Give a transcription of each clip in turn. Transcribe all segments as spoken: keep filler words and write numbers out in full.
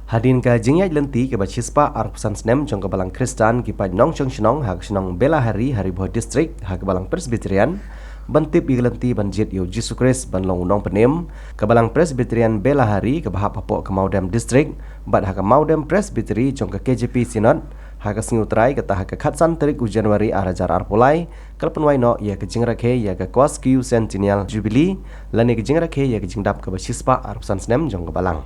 Hadien ka jingïaid lynti kaba shispah arphew san snem jong ka Balang Khristan ki paid nongshong shnong ha ka shnong Belahari, ha Ri Bhoi District, ha ka Balang Presbyterian, ban tip ïa ka lynti ban jied ïa u Jisu Khrist ban long u Nongpynim, ka Balang Presbyterian Belahari kaba hap hapoh ka Mawdem District bad ha ka Mawdem Presbytery jong ka K J P Synod, ha ka sngi U Trai kata ha ka khatsan tarik u January ar hajar arphew lai, ka la pynwai noh ïa ka jingrakhe ïa ka Quasquicentennial Jubilee lane ka jingrakhe ïa ka jingdap kaba shispah arphew san snem jong ka Balang.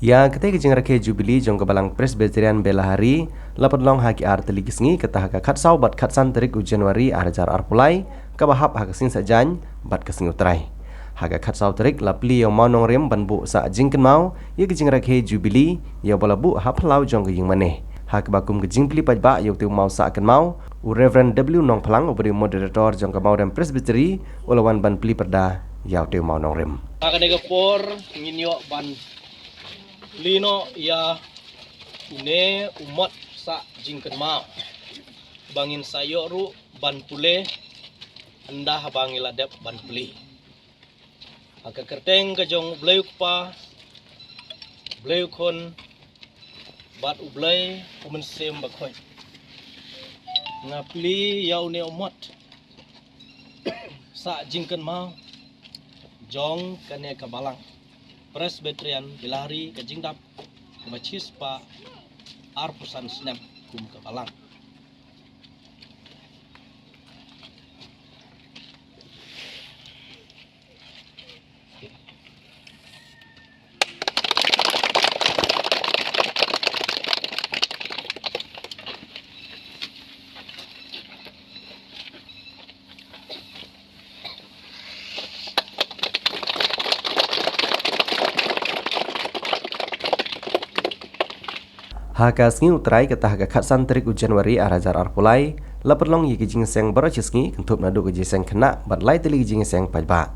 Ïa katei ka jingrakhe Jubilee jong ka Balang Presbyterian Belahari la pynlong ha ki ar tylli ki sngi, kata ha ka khatsaw bad khatsan tarik u January ar hajar arphew lai, kaba hap ha ka sngi Saitjaiñ bad ka sngi U Trai. Ha ka khatsaw tarik la plie ïa u mawnongrim ban buh sah jingkynmaw ïa ka jingrakhe Jubilee ïa uba la buh ha phyllaw jong ka ïingmane, ha kaba kum ka jingplie paidbah ïa utei u mawsah kynmaw, u Reverend W Nongphlang uba dei u moderator jong ka Mawdem Presbytery u la wan ban plie pyrda ïa utei u mawnongrim. Ha kane ka por ngin ïoh ban plie noh ïa une u mot sah jingkynmaw ba ngin sa ïoh ruh ban pule ynda haba ngi la dep ban plie. Ha ka kyrteng ka jong U Blei U Kpa, U Blei U Khun bad U Blei U Mynsiem Bakhuid, nga plie ïa une u mot sah jingkynmaw jong kane ka Balang Presbyterian Belahari, ka jingdap kaba shispah arphew san snem kum ka Balang. Ha ka sngi U Trai, kata ha ka khatsan tarik u January ar hajar arphew lai, la pynlong ïa ka jingïaseng baroh shi sngi, kynthup naduh ka jingïaseng khynnah bad lai tylli ka jingïaseng paidbah.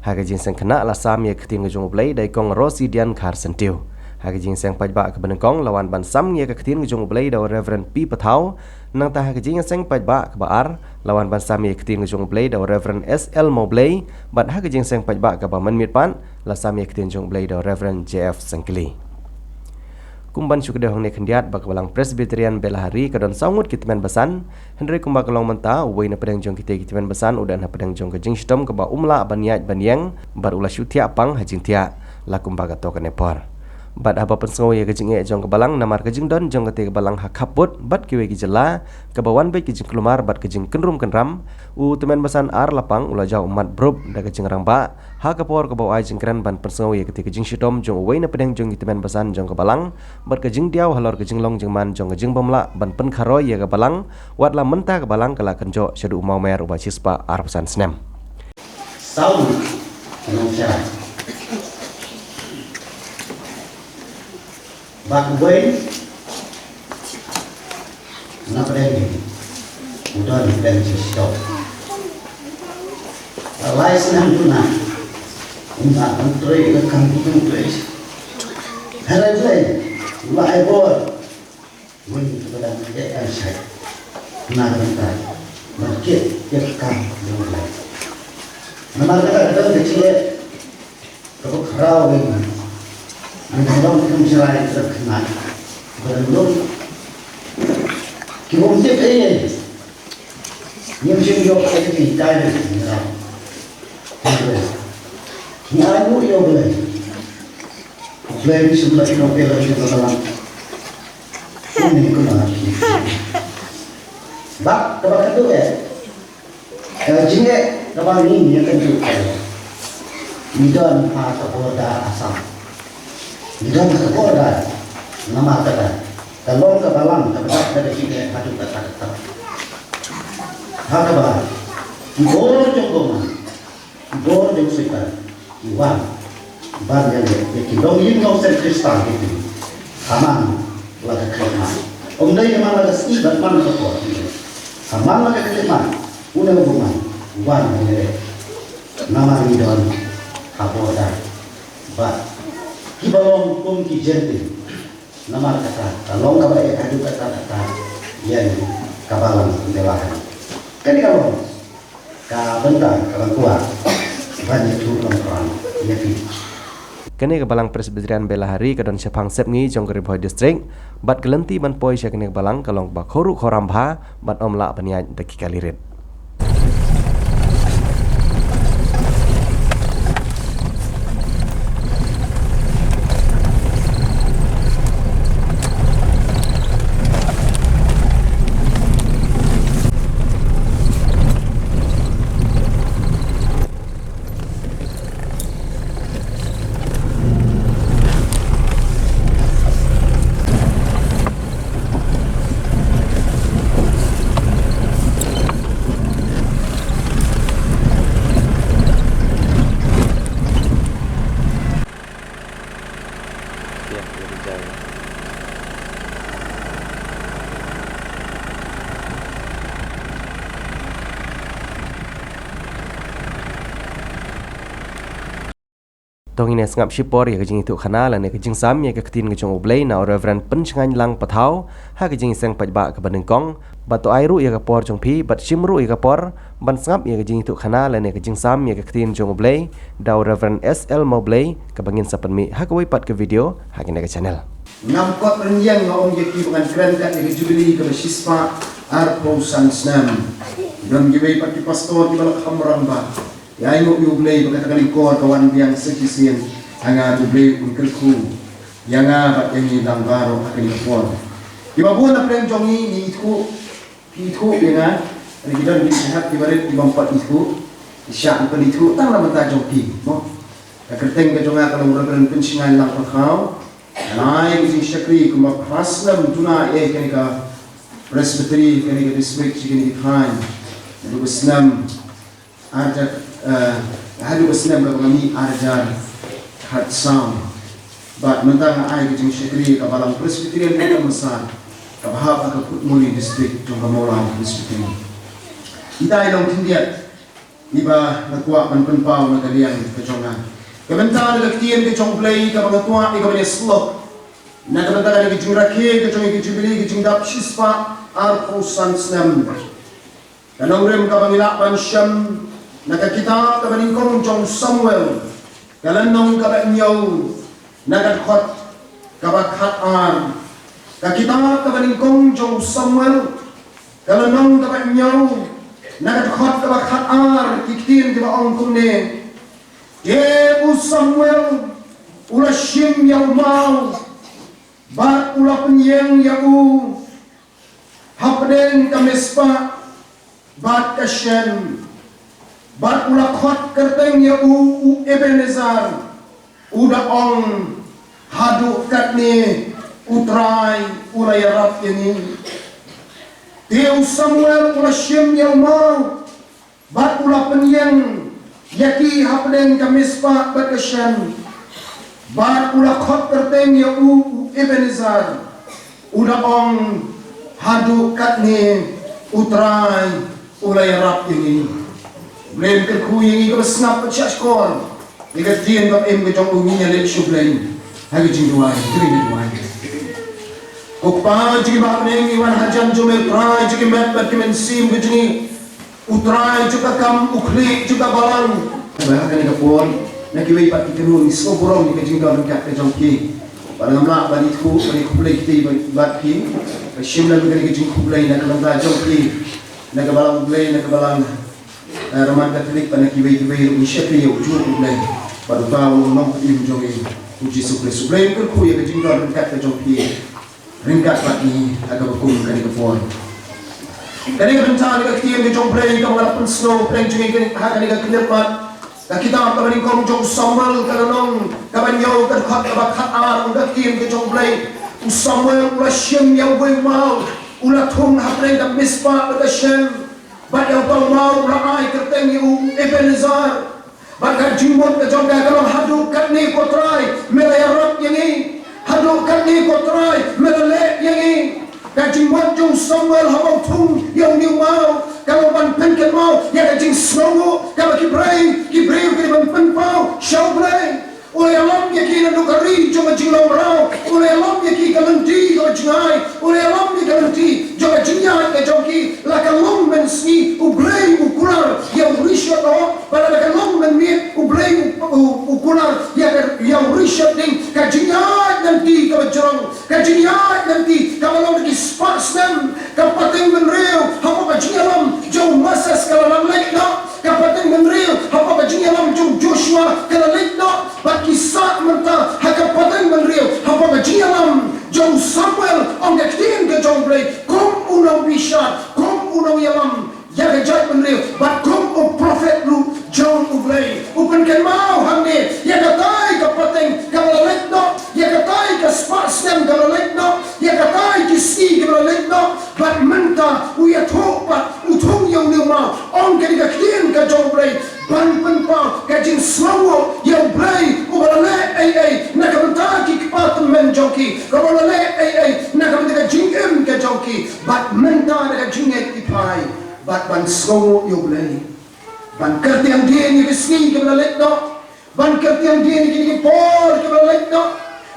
Ha ka jingïaseng khynnah la sam ïa ka ktien ka jong U Blei da i Kong Rosidian Kharsyntiew. Ha ka jingïaseng paidbah kaba nyngkong la wan ban sam ïa ka ktien ka jong U Blei da u Reverend P Pathaw. Nangta ha ka jingïaseng paidbah kaba ar la wan ban sam ïa ka ktien ka jong U Blei da u Reverend S L Mawblei, bad ha ka jingïaseng paidbah kaba mynmiet pat la sam ïa ka ktien jong U Blei da u Reverend J F Sangkli. Kum ban shu kdew hangne khyndiat ba ka Balang Presbyterian Belahari ka don saw ngut ki tymmen basan, hynrei kumba ka long mynta, uwei na pdeng jong kitei ki tymmen basan u dang na pdeng jong ka jingshitom kaba um lah ban ïaid ban ïeng bad u la shu thiah pang ha jingthiah la kumba kato kane por. Bad haba pynsngew ïa ka jingeh jong ka Balang namar ka jingdon jong katei ka Balang ha khappud bad kiwei ki jylla, kaba wan beit ka jingkulmar bad ka jingkynrum kynram, u tymmen basan ar lapang u la jaw ummat brop da ka jingrangbah ha ka por kaba u ai jingkren ban pynsngew ïa katei ka jingshitom jong uwei na pdeng jong ki tymmen basan jong ka Balang bad ka jingdiaw halor ka jinglong jingman jong ka jingbymlah ban pynkharoi ïa ka Balang, wat la mynta ka Balang ka la kynjoh shaduh u mawmer uba shispah arphew san snem. Saw ngut ki nongshai ba uwei na pdeng u don pdeng shisha. Lai snem duna um lah ban trei ka kam ki nongtrei. Hynrei Blei u la ai bor. Wei ka ba dang ïa kan shai na ka bynta ban kit ïa ka kam jong U Blei. Namar kata ka don ka jingeh kaba khraw ïa ngi. Ngi dang long ki nongshrai ki dang khynnah, ki ba dang long ki bym tip ei ei. Ngim shym ïoh ei ei kai ba ngi rap. Ngi ai nguh ïa U Blei. U Blei un shym la ïehnoh ïa la ki ba la. Une kumne. Bad kaba khatduh eh, ka jingeh kaba ngi ïakynduh ka, ngi don ha ka border Assam. Ngi don ha ka border, namar kata ka long ka Balang kaba dap da ka jingeh haduh katta katta. Ha kaba ki bor jong u bymman, ki bor jong u soitan ki wan ban ïaleh ïa ki longïing nongseng Khristan kiba ha man la ka khyllipmat. Ym dei ha man la ka sngi bad man la ka por, ha man la ka khyllipmat une u bymman u wan ban ïaleh. Namar ngi don ha border bad Kiba long kum ki Jentin. Namar kata, ka long kaba eh haduh katta katta ïa ka balang Bella Hari. Kane ka long ka bynta kaba kwah ban ïathuh lang pran ïa phi. Kane ka balang Presbyterian Bella Hari ka don shaphang sepngi jong ka Ri Bhoi District, bad ka lynti ban poi sha kane ka balang ka long kaba khawruh khawram bha, bad ym lah ban ïaid da ki kali rit. To ngin ïa sngap shipor ïa ka jingïathuhkhana lane ka jingsam ïa ka ktien ka jong U Blei na u Reverend Pynshngaiñ Lang Pathaw ha ka jingïaseng paidbah kaba nyngkong, bad to ai ruh ïa ka por jong phi bad shim ruh ïa ka por ban sngap ïa ka jingïathuhkhana lane ka jingsam ïa ka ktien jong U Blei da u Reverend S L Mawblei, kaba ngin sa pynmih ha kawei pat ka video ha kane ka channel. Ngam kot rynïeng nga ong ïa ki ba ngan kren kat ïa ka Jubili kaba shispah arphew san snem. Don kiwei pat ki pastor kiba la kham rangbah. Ïa ainguh ïa U Blei ba kata ka lyngkor ka wan biang sa shisien. Ha nga U Blei un kyrkhu ïa nga bad ïa ngi lang baroh ha kane ka por. Kiba bun na pdeng jong ngi ngi ithuh, ki ithuh ïa nga. Ki don ki jingïaid kiba rit kiba ym pat ithuh. Ki shah ban ithuh tang na bynta jong ki, mo. Ka kyrteng ka jong nga ka long Reverend Pynshngaiñ Lang Pathaw. Nga ai ka jingshakri kumba phra snem duna ïa kane ka Presbytery, kane ka district, kane ka thaiñ. Haduh ka snem arhajar, eh, haduh ka snem kaba nga mih arhajar khatsaw. Bad mynta nga ai ka jingshakri ka Balang Presbyterian ka Mawsar, kaba hap ha ka Kutmuli District jong ka Mawlai Presbyterian. Ita i long khyndiat iba nga kwah ban pynpaw na ka liang ka jong nga. Ka bynta na ka ktien ka jong U Blei kaba nga kwah ïa kaban ïasyllok na ka bynta ka jingrakhe ka jong ka Jubili ka jingdap shispah arphew san snem. Ka nongrim kaba ngi lah ban shem na ka kitab kaba nyngkong jong u Samuel, ka lynnong kaba hynñiew, na ka dkhot kaba khatar. Ka kitab kaba nyngkong jong u Samuel, ka lynnong kaba hynñiew, na ka dkhot kaba khatar, ki ktien kiba ong kumne. Te u Samuel u la shim ïa u maw bad u la pynïeng ïa u hapdeng ka Mizpah bad ka Shen, bad u la khot kyrteng ïa u, u Ebenezer, u da ong, haduh katne U Trai u la ïarap ïa ngi. Te u Samuel u la shim ïa u maw bad u la pynïeng ïa ki hapdeng ka Mizpah bad ka Shen. Bad u la khot kyrteng ïa u, u Ebenezer, u da ong, haduh katne U Trai u la ïarap ïa ngi. Blei un kyrkhu ïa ngi kaba sngap bad shahshkor ïa ka ktien ba im ka jong u. Ngin ïaleit sha U Blei ha ka jingduwai, ka jingduwai. Ko Kpa jong ngi ba ha bneng, ngi wan hajan jong me, Trai jong ki met bad ki mynsiem ka jong ngi. U Trai jong ka kam, u khlieh jong ka balang. Ba ha kane ka por, na kiwei pat ki kynhun ngi sngewburom ïa ka jingdon ryngkat ka jong phi. Bad ngam lah ban ithuh, ban ïakhublei kti bad phi. Ba shim lem kane ka jingkhublei na ka bynta jong phi, na ka balang U Blei, na ka balang, eh, Roman Katholik, bad na kiwei kiwei ruh ngi shakri ïa u juh U Blei bad uta u nongpynim jong ngi, U Jisu Khrist. U Blei un kyrkhu ïa ka jingdon ryngkat ka jong phi ryngkat bad ngi ha kaba kum kane ka por. Kane ka bynta na ka ktien ka jong U Blei kaba nga la pynsngew pyrshang jong ngi ha kane ka khyllipmat. Ka kitab kaba nyngkong jong u Samuel, ka lynnong kaba hynñiew, ka dkhot kaba khatar, ong ka ktien ka jong U Blei. U Samuel u la shim ïa uwei u maw, u la thung hapdeng ka Mizpah bad ka Shen. Bad ïa uta u maw u la ai kyrteng ïa u Ebenezer. Bad ka jingmut ka jong ka ka long, haduh katne ko Trai me la ïarap ïa ngi. Haduh katne ko Trai me la leh ïa ngi. Ka jingmut jong u Samuel haba u thung ïa une u maw ka long ban pynkynmaw ïa ka jingsngewnguh kaba ki briew, ki briew ki ban pynpaw sha U Blei. U la ïalam ïa ki naduh ka ri jong ka jinglong mraw, u la ïalam ïa ki ka lynti kaba jngai, u la ïalam ïa ka lynti jong ka jingïaid ka jong ki. La ka long mynsngi U Blei u kular ïa u rishot noh, bad la ka long mynmiet U Blei u, u, u kular ïa ka, ïa u rishot ding. Ka jingïaid lynti kaba jrong, ka jingïaid lynti kaba long da ki spah snem. Ka pateng bynriew hapoh ka jingïalam jong u Moses ka la leit noh, ka pateng bynriew hapoh ka jingïalam jong u Joshua ka la leit noh. Bad ki sah mynta ha ka pateng bynriew hapoh ka jingïalam jong u Samuel, ong ka ktien ka jong U Blei, kum u nongbishar, kum u nongïalam ïa ka jaitbynriew, bad kum u prophet ruh jong U Blei. U pynkynmaw hangne ïa katai ka pateng kaba la leit noh, ïa katai ka spah snem kaba la leit noh, ïa katai ki sngi kaba la leit noh. Bad mynta u ïathuh pat, u thung ïa une u maw, ong kane ka ktien ka jong U Blei, ban pynpaw ka jingsngewnguh ïa U Blei uba la leh ei ei na ka bynta ki kpa tymmen jong ki, kaba la leh ei ei na ka bynta ka jingim ka jong ki. Bad mynta da ka jingngeit ki phai bad ban sngewnguh ïa U Blei, ban kyrtiang dien ïa ki sngi kiba la leit noh, ban kyrtiang dien ïa kine ki por kiba la leit noh,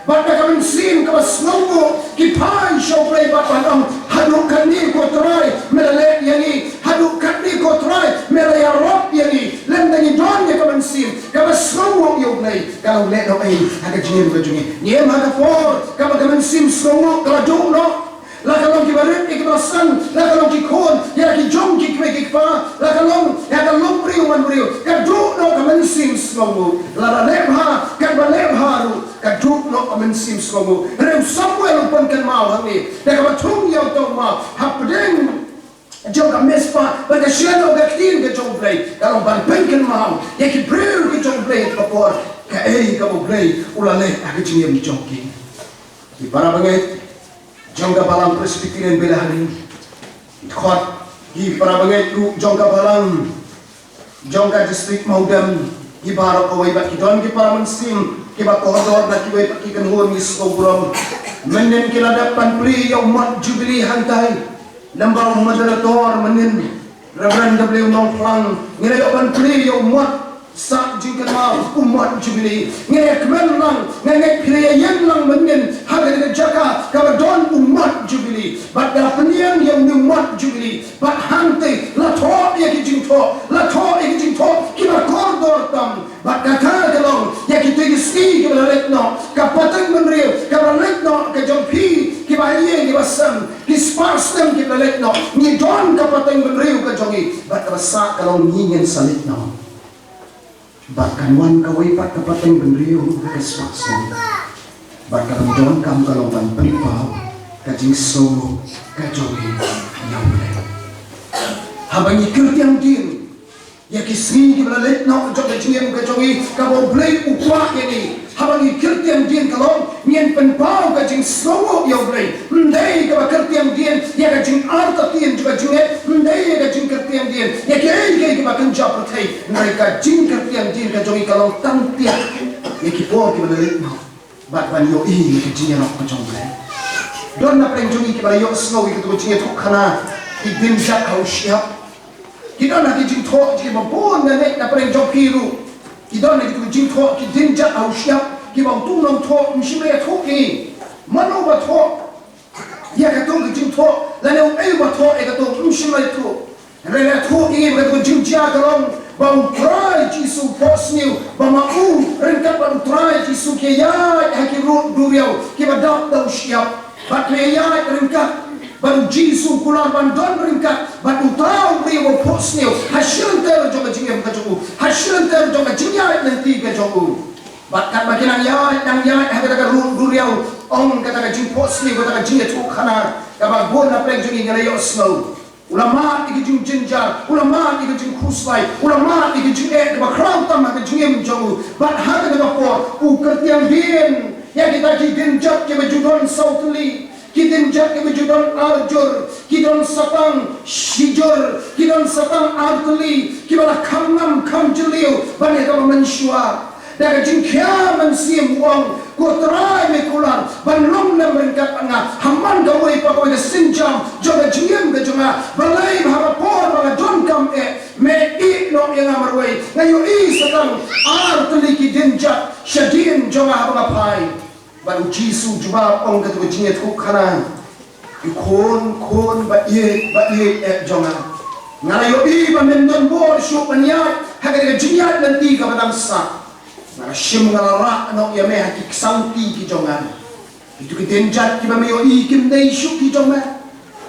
bad da ka mynsiem kaba sngewnguh ki phai sha U Blei bad ban ong, haduh katne ko Trai me la leh ïa ngi, haduh katne ko Trai me la ïarap ïa ngi. Lymda ngi don ïa ka mynsiem kaba sngewnguh ïa U Blei, ka long leh noh ei ha ka jingim ka jong ngi? Ngim ha ka por kaba ka mynsiem sngewnguh ka la duh noh. La ka long kiba rit ïa kiba la san, la ka long ki khun ïa ki jong ki kmie ki kpa, la ka long ïa ka long briew man briew, ka duh noh ka mynsiem sngewnguh. Lada leh bha, katba leh bha ruh ka duh noh ka mynsiem sngewnguh. Hynrei u Samuel u pynkynmaw hangne da kaba thung ïa uta u maw hapdeng jong ka Mizpah, bad ka shna noh ka ktien ka jong U Blei, ka long ban pynkynmaw ïa ki briew ki jong U Blei ha ka por kaei kaba U Blei u la leh ha ka jingim jong ki. Ki para bangeit jong ka Balang Presbyterian Belahari, ki dkhot, ki para bangeit ruh jong ka Balang, jong ka district Mawdem, ki baroh kawei, bad ki don ki para mynsiem kiba kordor na kiwei pat ki kynhun, ngi sngewburom. Mynnin ki la dep ban plie ïa u mot Jubilee hangtai. Lyngba u moderator mynnin, Reverend W Nongphlang, ngi la ïoh ban plie ïa u mot sah jingkynmaw, u mot Jubilee. Ngi la kmen lang, ngi ngeit phi la ïeng lang mynnin ha kane ka jaka kaba don u mot Jubilee. Bad da pynïeng ïa une u mot Jubilee, bad hangtei la thoh ïa ki jingthoh, la thoh ïa ki jingthoh kiba kordor tam. Bad kata ka long ïa kitei ki sngi kiba la leit noh, ka pateng bynriew kaba la leit noh ka jong phi, kiba ha ïing kiba sem, ki spah snem kiba la leit noh. Ngi don ka pateng bynriew ka jong ngi, bad kaba sah ka long ngi ngin sa leit noh. Bad kan wan kawei pat ka pateng bynriew, ka spah snem. Bad kaba ngi donkam ka long ban pynpaw ka jingsngewnguh ka jong ngi ïa U Blei. Haba ngi kyrtiang dien ïa ki sngi kiba la leit noh jong ka jingim ka jong ngi, kaba U Blei u kwah ïa ngi, haba ngi kyrtiang dien ka long ngin pynpaw ka jingsngewnguh ïa U Blei. Ym dei kaba kyrtiang dien ïa ka jingartatien jong ka jingngeit, ym dei ïa ka jingkyrtiang dien ïa kiei kiei kiba kynja pyrthei. Hynrei ka jingkyrtiang dien ka jong ngi ka long tang ïa ki por kiba la leit noh, bad ban ïohi ïa ka jingïarap ka jong U Blei. Don na pdeng jong ngi kiba la ïohsngew ïa kito ki jingïathuhkhana ki dien jait ha u shyiap. Ki don ha ki jingthoh kiba bun na ne na pdeng jong phi ruh. Ki don ha kito ki jingthoh ki dien jait ha u shyiap, kiba uto u nongthoh um shym la ïathuh ïa ngi. Mano ba thoh ïa kato ka jingthoh, lane uei ba thoh ïa kato, um shym la ïathuh. Hynrei la ïathuh ïa ngi ba kato ka jingjia ka long ba U Trai Jisu u phohsniew, ba ma u ryngkat bad U Trai Jisu ki ïaid ha ki rud duriaw kiba dap da u shyiap. Bad ki ïaid ryngkat bad U Jisu, kular ban don ryngkat bad uta u briew ba phohsniew ha shilynter jong ka jingim ka jong u, ha shilynter jong ka jingïaid lynti ka jong u. Bad katba ki nang ïaid, nang ïaid ha kata ka rud duriaw, ong kata ka jingphohsniew, kata ka jingïathuhkhana kaba bun na pdeng jong ngi, ngi la ïohsngew. U la mad ïa ki jingjynjar, u la mad ïa ki jingkhuslai, u la mad ïa ki jingeh kiba khraw tam ha ka jingim jong u. Bad ha kata ka por u kyrtiang dien ïa kita ki dienjat kiba ju don saw tylli, ki dienjat kiba ju don ar jur, ki don satang shi jur, ki don satang ar tylli, kiba la kham ngam kham jylliew ban ïa kaba mynshuwa. Da ka jingkhia mynsiem u ong, ko Trai me kular ban long lem ryngkat bad nga ha man kawei pa kawei ka sienjam jong ka jingim ka jong nga. Balei ba ha ka por ba nga donkam eh me ïehnoh ïa nga marwei? Nga ïohi satang ar tylli ki dienjat shadien jong nga haba nga phai. Bad u Jisu u jubab, ong katto ka jingïathuhkhana, i khun, khun ba ïeit, ba ïeit eh jong nga, nga la ïohi ba mem don bor shuh ban ïaid ha kane ka jingïaid lynti kaba dang sah. Nga la shim, nga la rah noh ïa me ha ki ksangti ki jong nga. Kito ki dienjat kiba me ïohi kim dei shuh ki jong me.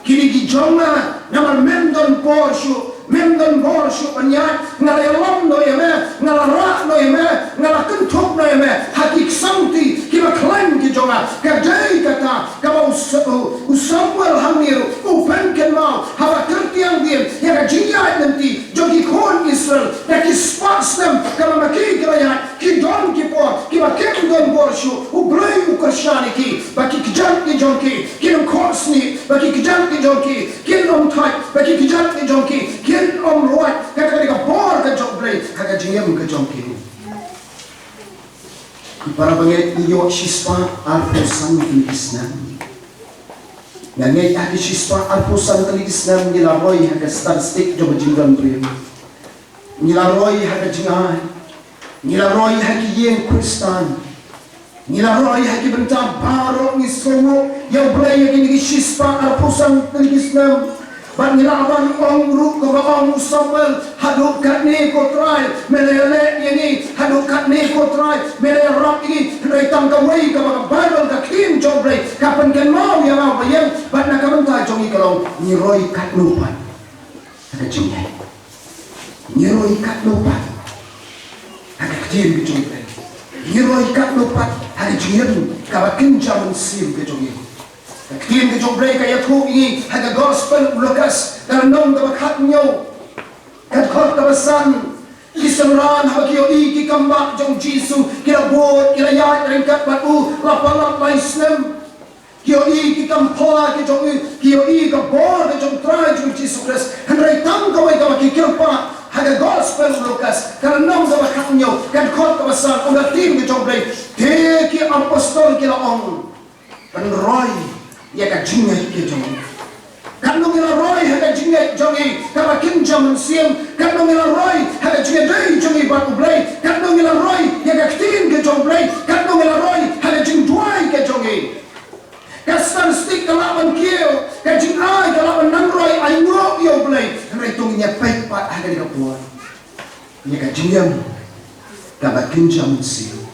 Kine ki jong nga, namar mem don bor shuh, mem don bor shuh ban ïaid. Nga la ïalam noh ïa me, nga la rah noh ïa me, nga la kynthup noh ïa me ha ki ksangti kiba khlaiñ ki jong nga. Ka dei kata kaba u Sa-, u, u Samuel hangne ruh u pynkynmaw haba kyrtiang dien ïa ka jingïaid lynti jong ki khun Israel. Da ki spah snem kaba ma ki ki la ïaid, ki don ki por kiba kim don bor shuh. U Blei u kyrshan ïa ki ba ki kjat ki jong ki kin ym khohsniew, ba ki kjat ki jong ki kin ym thait, ba ki kjat ki jong ki kin ym ruwait. Kata ka dei ka bor ka jong U Blei ha ka jingim ka jong ki. Ki para bangeit, ngi ïoh shispah arphew san tylli ki snem. Nga ngeit ha ki shispah arphew san tylli ki snem ngi la roi ha ka statistik jong ka jingdon briew. Ngi la roi ha ka jingai. Ngi la roi ha ki ïing Khristan. Ngi la roi ha ki bynta baroh. Ngi sngewnguh ïa U Blei ïa kine ki shispah arphew san tylli ki snem. Bad ngi lah ban ong ruh kumba ong u Samuel, haduh katne ko Trai me la ïaleh ïa ngi, haduh katne ko Trai me la ïarap ïa ngi. Hynrei tang kawei kaba ka Baibl, ka ktien jong U Blei, ka pynkynmaw ïa nga ba ïeng, bad na ka bynta jong ngi ka long, ngi roi katno pat ha ka jingngeit. Ngi roi katno pat ha ka ktien ka jong U Blei. Ngi roi katno pat ha ka jingim kaba kynja mynsiem ka jong ngi. Ka ktien ka jong U Blei ka ïathuh ïa ngi ha ka Gospel u Lukas, ka lynnong kaba khathynñiew, ka dkhot kaba san. Ki synran haba ki ïohi ki kambah jong U Jisu, ki la bud, ki la ïaid ryngkat bad u la palat lai snem. Ki ïohi ki kam pla ki jong u, ki ïohi ka bor ka jong U Trai jong U Jisu Khrist. Hynrei tang kawei kaba ki kyrpad ha ka Gospel u Lukas, ka lynnong kaba khathynñiew, ka dkhot kaba san, ong ka ktien ka jong U Blei, te ki apostol ki la ong, pynroi ïa ka jingngeit ka jong ngi. Katno ngi la roi ha ka jingngeit jong ngi kaba kynja mynsiem? Katno ngi la roi ha ka jingïadei jong ngi bad U Blei? Katno ngi la roi ïa ka ktien ka jong U Blei? Katno ngi la roi ha ka jingduwai ka jong ngi? Ka statistik ka lah ban kiew, ka jingai ka lah ban nang roi, ainguh ïa U Blei. Hynrei to ngin ïa peit pat ha kane ka por ïa ka jingim kaba kynja mynsiem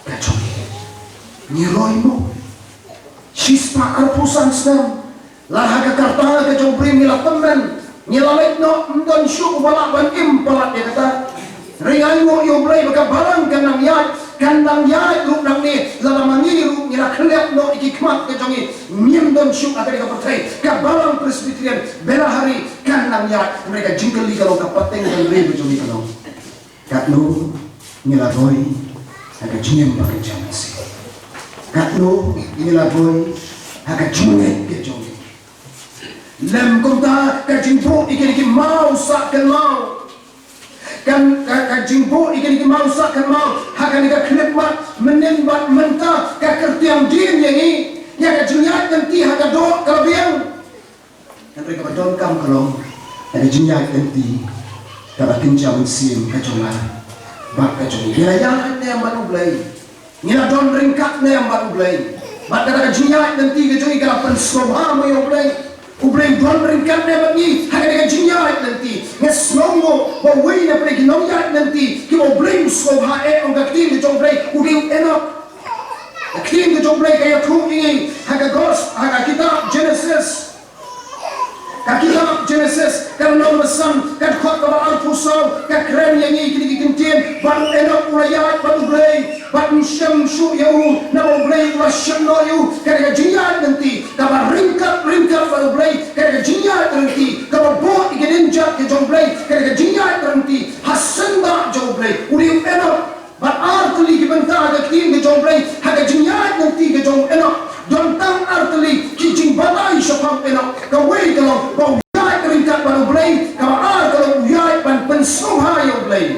ka jong ngi. Ngi roi mo? Shispah arphew san snem, la ha ka karta ka jong U Blei ngi la tymmen, ngi la leit noh, ym don shuh uba lah ban im palat ïa kata. Hynrei ainguh ïa U Blei ba ka balang kan nang ïaid, kan nang ïaid ruh nangne, lada ma ngi ruh ngi la khylliap noh ïa ki khmat ka jong ngi, ngim don shuh ha kane ka pyrthei. Ka balang Presbyterian Belahari kan nang ïaid. Hynrei ka jingkylli ka long, ka pateng ka ri ka jong ngi ka long, katno ngi la roi ha ka jingim ba kynja mynsiem? Katno ngi la roi ha ka jingngeit ka jong ngi? Lem kumta, ka jingbuh ïa kine ki maw sah kynmaw, kan, ka, ka jingbuh ïa kine ki maw sah kynmaw ha kane ka khyllipmat mynnin bad mynta ka kyrtiang dien ïa ngi ïa ka jingïaid lynti ha ka doh ka la biang. Hynrei kaba donkam ka long, ha ka jingïaid lynti kaba kynja mynsiem ka jong nga bad ka jong ngi, ngi la ïaid ne em bad U Blei? Ngi la don ryngkat ne em bad U Blei? Bad kata ka jingïaid lynti ka jong ngi ka la pynsngewbha mo ïa U Blei? U Blei u don ryngkat ne em bad ngi ha kata ka jingïaid lynti? Nga sngewnguh ba uwei na pdeng ki nongïaid lynti kiba U Blei u sngewbha eh, ong ka ktien ka jong U Blei, u dei u Enok. Ka ktien ka jong U Blei ka ïathuh ïa ngi ha ka gos-, ha ka kitab Genesis. Ka kitab Genesis, ka lynnong ba san, ka dkhot kaba arphew saw, ka kren ïa ngi kine ki kyntien, bad u Enok u la ïaid bad U Blei, bad ym shym shuh ïa u, naba U Blei u la shim noh ïa u. Kane ka jingïaid lynti kaba ryngkat, ryngkat bad U Blei, kane ka jingïaid lynti kaba bud ïa ki dienjat ki jong U Blei, kane ka jingïaid lynti ha syndah jong U Blei, u dei u Enok. Bad ar tylli ki bynta ka ktien ka jong U Blei ha ka jingïaid lynti ka jong u Enok. Don tang ar tylli ki jingbatai shaphang u Enok. Kawei ka long ba u ïaid ryngkat bad U Blei, kaba ar ka long u ïaid ban pynsngewbha ïa U Blei.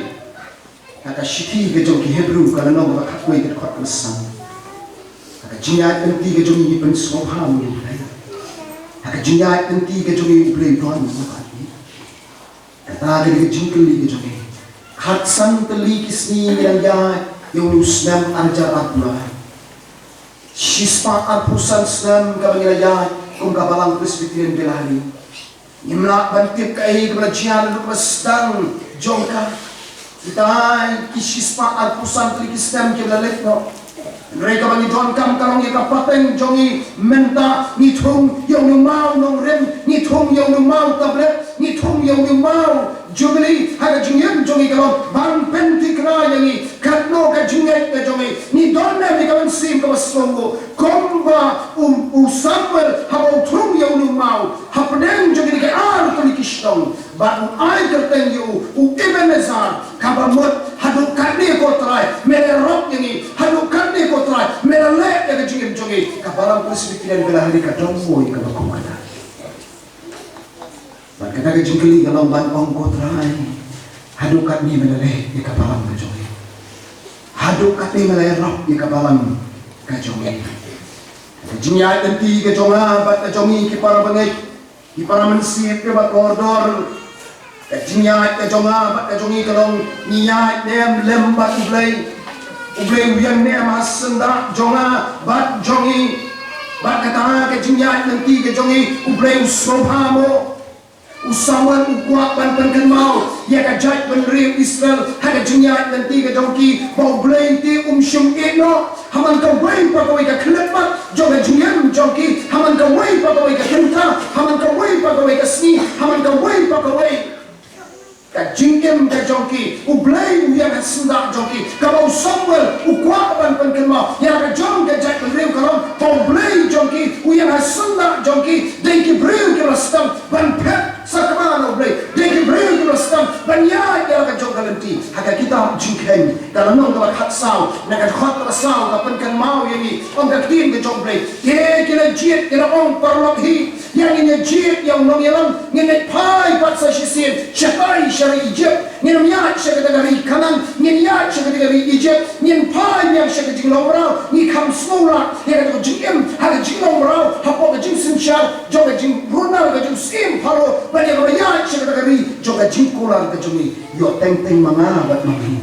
Ha ka shithi ka jong ki Hebru ka lynnong ba khatwei ka dkhot ba san. Ha ka jingïaid lynti ka jong ngi pynsngewbha ïa U Blei. Ha ka jingïaid lynti ka jong ngi U Blei u don mo bad ngi. Kata ka dei ka jingkylli ka jong ngi. Khatsan tylli ki sngi ngi dang ïaid, ïa u snem ar hajar arphew lai. Shispah arphew san snem kaba ngi la ïaid kum ka Balang Presbyterian Bellary. Ngim lah ban tip kaei kaba la jia naduh ba sdang jong ka. Kitai ki shispah arphew san tylli ki snem kiba la leit noh. Hynrei kaba ngi donkam ka long ïa ka pateng jong ngi mynta, ngi thung ïa u maw nongrim, ngi thung ïa u maw tablet, ngi thung ïa u maw Jubilee ha ka jingim jong ngi ka long ban pynthikna ïa ngi katno ka jingngeit ka jong ngi. Ngi don ne em ïa ka mynsiem kaba sngewnguh kumba u, u Samuel haba u thung ïa u maw hapdeng jong kine ki ar tylli ki shnong, bad u ai kyrteng ïa u, u Ebenezer, kaba mut haduh katne ko Trai me la ïarap ïa ngi, haduh katne ko Trai me la leh ïa ka jingim jong ngi. Ka Balang Presbyterian Bellary ka don mo ïa kaba kum kata. Bad kata ka jingkylli ka long ban ong, ko Trai, haduh katne me la leh ïa ka balang ka jong ngi? Haduh katne me la ïarap ïa ka balang ka jong ngi? Ka jingïaid lynti ka jong nga bad ka jong ngi ki para bangeit, ki para mynsiem kiba kordor, ka jingïaid ka jong nga bad ka jong ngi ka long, ngi ïaid ne em lem bad U Blei? U Blei u ïeng ne em ha syndah jong nga bad jong ngi? Bad kata ka jingïaid lynti ka jong ngi, U Blei u sngewbha mo? U Samuel u kwah ban pynkynmaw ïa ka jaitbynriew Israel ha ka jingïaid lynti ka jong ki ba U Blei te um shym ïehnoh ha man kawei pa kawei ka khyllipmat jong ka jingim jong ki, ha man kawei pa kawei ka kynta, ha man kawei pa kawei ka sngi, ha man kawei pa kawei ka jingim ka jong ki. U Blei u ïeng ha syndah jong ki. Kaba u Samuel u kwah ban pynkynmaw ïa ka jong ka jaitbynriew ka long ba U Blei jong ki u ïeng ha syndah jong ki. Dei ki briew kiba la sdang ban phet sakma na U Blei. Dei ki briew kiba la sdang ban ïaid ïa la ka jong ka lynti. Ha ka kitab Jingkheiñ ka lynnong kaba khatsaw, na ka dkhot kaba saw ka pynkynmaw ïa ngi, ong ka ktien ka jong U Blei: Te ki la jied, ki la ong, paralok hi, ïa ngin ïa jied ïa u nongïalam, ngin ïa phai pat sa shisien shatai sha ri Ijipt. Ngin ym ïaid sha kata ka ri Kanaan, ngin ïaid sha kata ka ri Ijipt. Ngin phai biang sha ka jinglong mraw, ngi kham sngewlah ïa kata ka jingim ha ka jinglong mraw, hapoh ka jingsynshar jong ka jingrunner ka jong u syiem Pharaoh, bad ïa kaba ïaid sha kata ka ri jong ka jingkular ka jong ngi. Ïoh teng teng ma nga bad ma phi.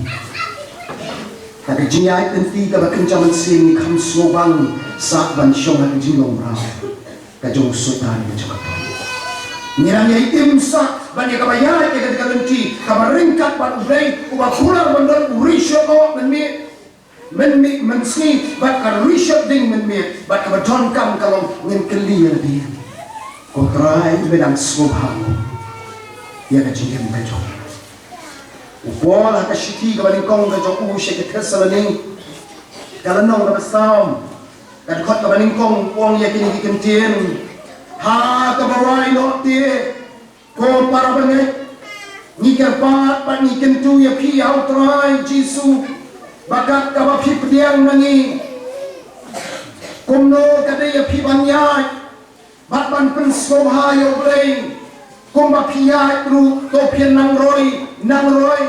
Ka jingïaid lynti kaba kynja mynsiem, ngi kham sngewbang sah ban shong ha ka jinglong mraw ka jong u Soitan ka jong ka pop. Ngi nang ïai im sah ban ïa kaba ïaid ïa kata ka lynti kaba ryngkat bad U Blei uba kular ban don u rishot noh mynmiet, mynmiet mynsngi, bad ka rishot ding mynmiet, bad kaba donkam ka long ngin kylli ïa lade: Ko Trai, me dang sngewbha mo ïa ka jingim ka jong ngi? U Paul ha ka shithi kaba nyngkong ka jong u sha ki Thessaloni, ka lynnong kaba saw, ka dkhot kaba nyngkong, u ong ïa kine ki kyntien: Ha kaba wai noh te, ko para bangeit, ngi kyrpad bad ngi kyntu ïa phi ha U Trai Jisu, ba kat kaba phi pdiang na ngi, kumno ka dei ïa phi ban ïaid bad ban pynsngewbha ïa U Blei. Kumba phi ïaid ruh, to phin nang roi, nang roi.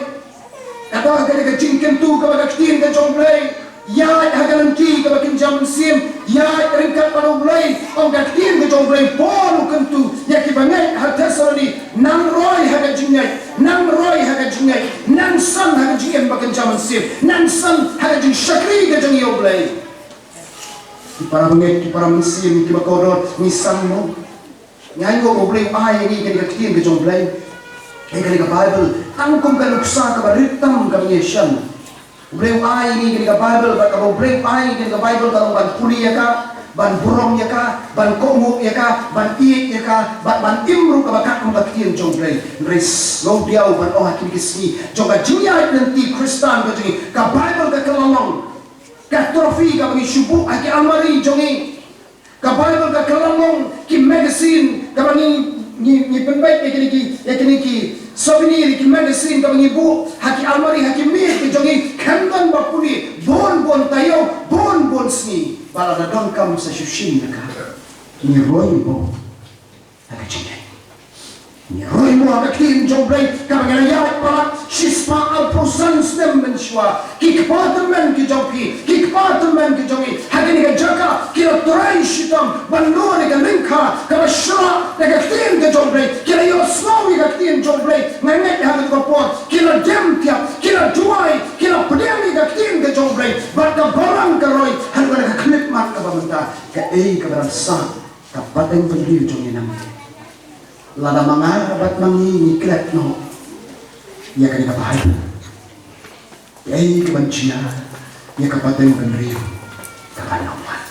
Kata ka dei ka jingkyntu kaba ka ktien ka jong U Blei. Ïaid ha ka lynti kaba kynja mynsiem, ïaid ryngkat bad U Blei. Ong ka ktien ka jong U Blei, Paul u kyntu ïa ki bangeit ha Thessaloni: Nang roi ha ka jingngeit, nang roi ha ka jingngeit, nang san ha ka jingim ba kynja mynsiem, nang san ha ka jingshakri ka jong ngi ïa U Blei. Ki para bangeit, ki para mynsiem kiba kordor, ngi san mo? Ngi ai nguh ba U Blei u ai ïa ngi kane ka ktien ka jong U Blei, ïa kane ka Baibl, tang kum ka nuksa kaba rit tam kaba ngi ïa shem. U Blei u ai ïa ngi kane ka Baibl, bad kaba U Blei u ai ïa ngi kane ka Baibl ka long ban pule ïa ka, ban burom ïa ka, ban kohnguh ïa ka, ban ïeit ïa ka, bad ban im ruh kaba kat kum ka ktien jong U Blei. Hynrei sngewdiaw ban ong ha kine ki sngi jong ka jingïaid lynti Khristan ka jong ngi, ka Baibl ka kylla long ka trophy kaba ngi shu buh ha ki almari jong ngi. Ka Baibl ka kylla long ki magazine kaba ngi, ngi, ngi pynbeit ïa kine ki, ïa kine ki souvenir, ki magazine kaba ngi buh ha ki almari, ha ki miet ki jong ngi, khlem don ba pule, bun bun taïew, bun bun sngi. Ba lada donkam sa shu shim ïa ka. Ngi roi mo ha ka jingngeit? Ngi roi mo ha ka ktien jong U Blei kaba ngi la ïaid palat shispah arphew san snem mynshuwa? Ki kpa tymmen ki jong phi, ki kpa tymmen ki jong ngi ha kane ka jaka ki la trei shitom ban lur ïa ka lyngkha kaba shlak da ka ktien ka jong U Blei. Ki la ïohsngew ïa ka ktien jong U Blei, nga ngeit ha kata ka por ki la dem thiap, ki la duwai, ki la pdiang ïa ka ktien ka jong U Blei. Bad ka barang ka roi haduh ka khyllipmat kaba mynta. Kaei kaba dang sah ka pateng bynriew jong ngi nangne? Lada ma nga bad ma ngi ngi klet noh ïa kane ka Baibl, kaei kaban jia ïa ka pateng bynriew kaban wan?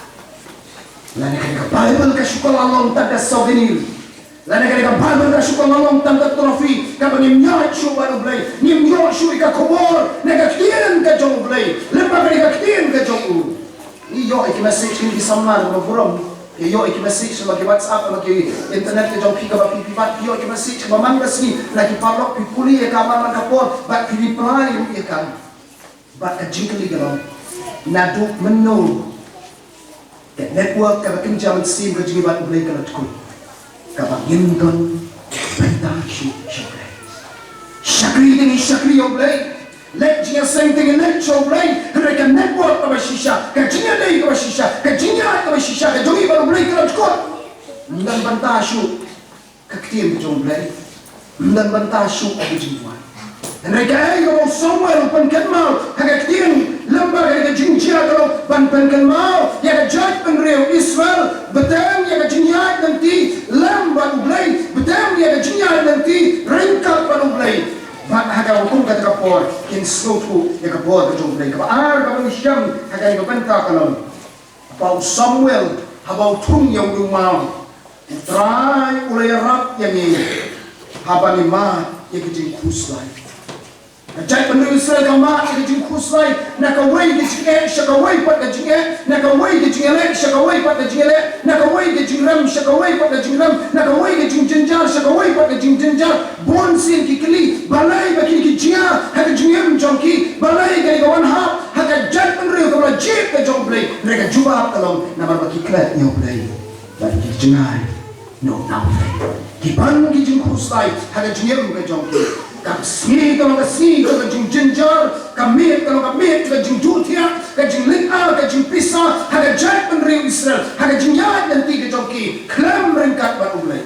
Lane kane ka Baibl ka shu kylla long tang ka souvenir. Lane kane ka Baibl ka shu kylla long tang ka trophy kaba ngim ïoh shuh bad U Blei, ngim ïoh shuh ïa ka khubor ne ka ktien ka jong U Blei. Lymda kane ka ktien ka jong U, ngi ïoh ïa ki message, ki samla kaba burom. Ïoh ïa ki message ba ki WhatsApp, ba ki internet ka jong phi, kaba phi phi bat, ïoh ïa ki message ba man ka sngi na ki paralok, phi pule ïa ka man man ka por bad phi reply ruh ïa ka. Bad ka jingkylli ka long, naduh mynno ka network kaba kynja mynsiem ka jong ngi bad U Blei ka la dkut, kaba ngim don bynta shuh sha U Blei. Shakri te ngi shakri ïa U Blei, leh jingïaseng te ngi leh sha U Blei, hynrei ka network kaba shisha, ka jingïadei kaba shisha, ka jingïaid kaba shisha ka jong ngi bad U Blei ka la dkut. Ym don bynta shuh ka ktien ka jong U Blei, ym don bynta shuh ka jingduwai. Hynrei kaei kaba u Samuel u pynkynmaw ha ka ktien, lymda kane ka jingjia ka long ban pynkynmaw ïa ka jaitbynriew Israel, bteng ïa ka jingïaid lynti lem bad U Blei, bteng ïa ka jingïaid lynti ryngkat bad U Blei. Bad ha kaba kum kata ka por kin sngewthuh ïa ka bor ka jong U Blei. Kaba ar kaba ngi shem ha kane ka bynta ka long, ba u Samuel haba u thung ïa une u maw, U Trai u la ïarap ïa ngi haba ngi mad ïa ka jingkhuslai. Ka jaitbynriew Israel ka mad ïa ka jingkhuslai, na kawei ka jingeh sha kawei pat ka jingeh, na kawei ka jingïaleh sha kawei pat ka jingïaleh, na kawei ka jingrem sha kawei pat ka jingrem, na kawei ka jingjynjar sha kawei pat ka jingjynjar. Bun sien ki kylli, balei ba kine ki jia ha ka jingim jong ki, balei kane ka wan hap ha ka jaitbynriew kaba la jied ka jong U Blei? Hynrei ka jubab ka long, namar ba ki klet ïa U Blei bad ki jngai noh na U Blei. Ki pan ki jingkhuslai ha ka jingim ka jong ki. Ka sngi ka long ka sngi ka jingjynjar, ka miet ka long ka miet ka jingduh thiah, ka jinglynga ka jingpisa ha ka jaitbynriew Israel, ha ka jingïaid lynti ka jong ki khlem ryngkat bad U Blei.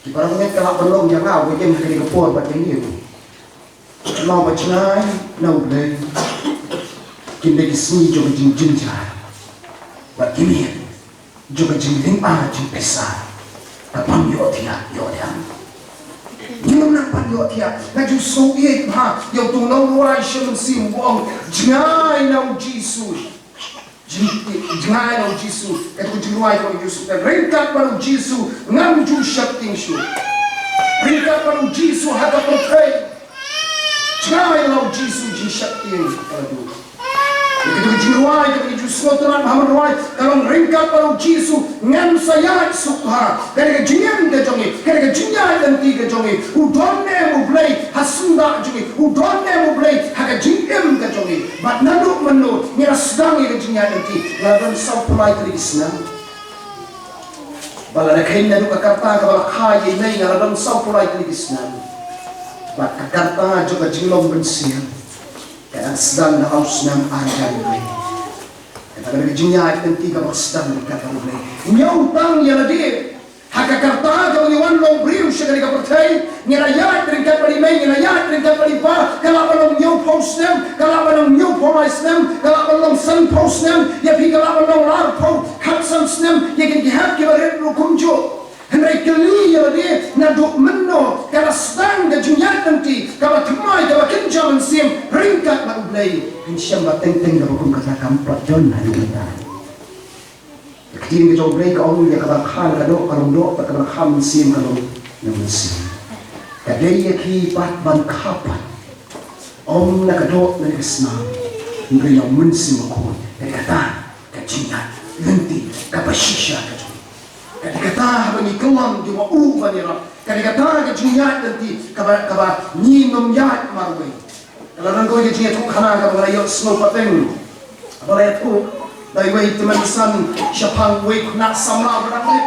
Ki para bangeit, ka lah ban long ïa nga, ba ïeng ha kane ka por bad ïa ngi ruh. Namar ba jngai na U Blei kin dei ki sngi jong ka jingjynjar bad ki miet jong ka jinglynga jingpisa. Ka bym ïohthiah ïohthiah. Ngim nang ban ïohthiah. Nga ju sngew ïeit bha ïa uto u nongrwai shemphang mynsiem u ong, jngai na U Jisu. Jing-, jngai na U Jisu. Kato ka jingrwai kaba ngi ju sngewthuh, ryngkat bad U Jisu ngam ju sheptieng shuh. Ryngkat bad U Jisu ha ka pyrthei, jngai na U Jisu jingsheptieng ka la dei. Kato ka jingrwai kaba ngi ju sngewthuh ha man rwai ka long, ryngkat bad U Jisu ngam sa ïaid suk bha. Kane ka jingim ka jong ngi, kane ka jingïaid lynti ka jong ngi, u don ne em U Blei ha syndah jong ngi, u don ne em U Blei ha ka jingim ka jong ngi? Bad naduh mynno ngi la sdang ïa ka jingïaid lynti? Nga la don sawphew lai tylli ki snem. Bad lada kheiñ naduh ka karta kaba la kha ïa i mei, nga la don sawphew lai tylli ki snem. Bad ka karta jong ka jinglong mynsiem ka dang sdang na u snem ar hajar wei. Kata ka dei ka jingïaid lynti kaba sdang ryngkat bad U Blei. Ñiew tang ïa lade. Ha ka karta kaba ngi wan long briew sha kane ka pyrthei, ngi la ïaid ryngkat bad i mei, ngi la ïaid ryngkat bad i pa, ka lah ban long hynñiewphew snem, ka lah ban long hynñiewphew lai snem, ka lah ban long sanphew snem, ïa phi ka lah ban long arphew khatsan snem, ïa kine ki hep kiba rit ruh kumjuh. Hynrei kylli ïa lade, naduh mynno ka la sdang ka jingïaid lynti kaba thymmai, kaba kynja mynsiem ryngkat bad U Blei? Ngin shem ba teng teng kaba kum kata kam pat don haduh mynta. Ka ktien ka jong U Blei ka ong, ïa kaba la kha na ka doh ka long doh, bad kaba la kha mynsiem ka long na mynsiem. Ka dei ïa ki pat ban kha pat, ym na ka doh ne ka snam, hynrei na U Mynsiem Bakhuid. Ka dei kata ka jingïaid lynti kaba shisha ka jong. Ka dei kata haba ngi kyllon ïa u ban ïarap. Ka dei kata ka jingïaid lynti kaba, kaba ngim ïaid marwei. Ka la don kawei ka jingïathuhkhana kaba nga la ïohsngew pateng. Ba la ïathuh da iwei i tymmen basan shaphang iwei i khynnah samla ba dang rit.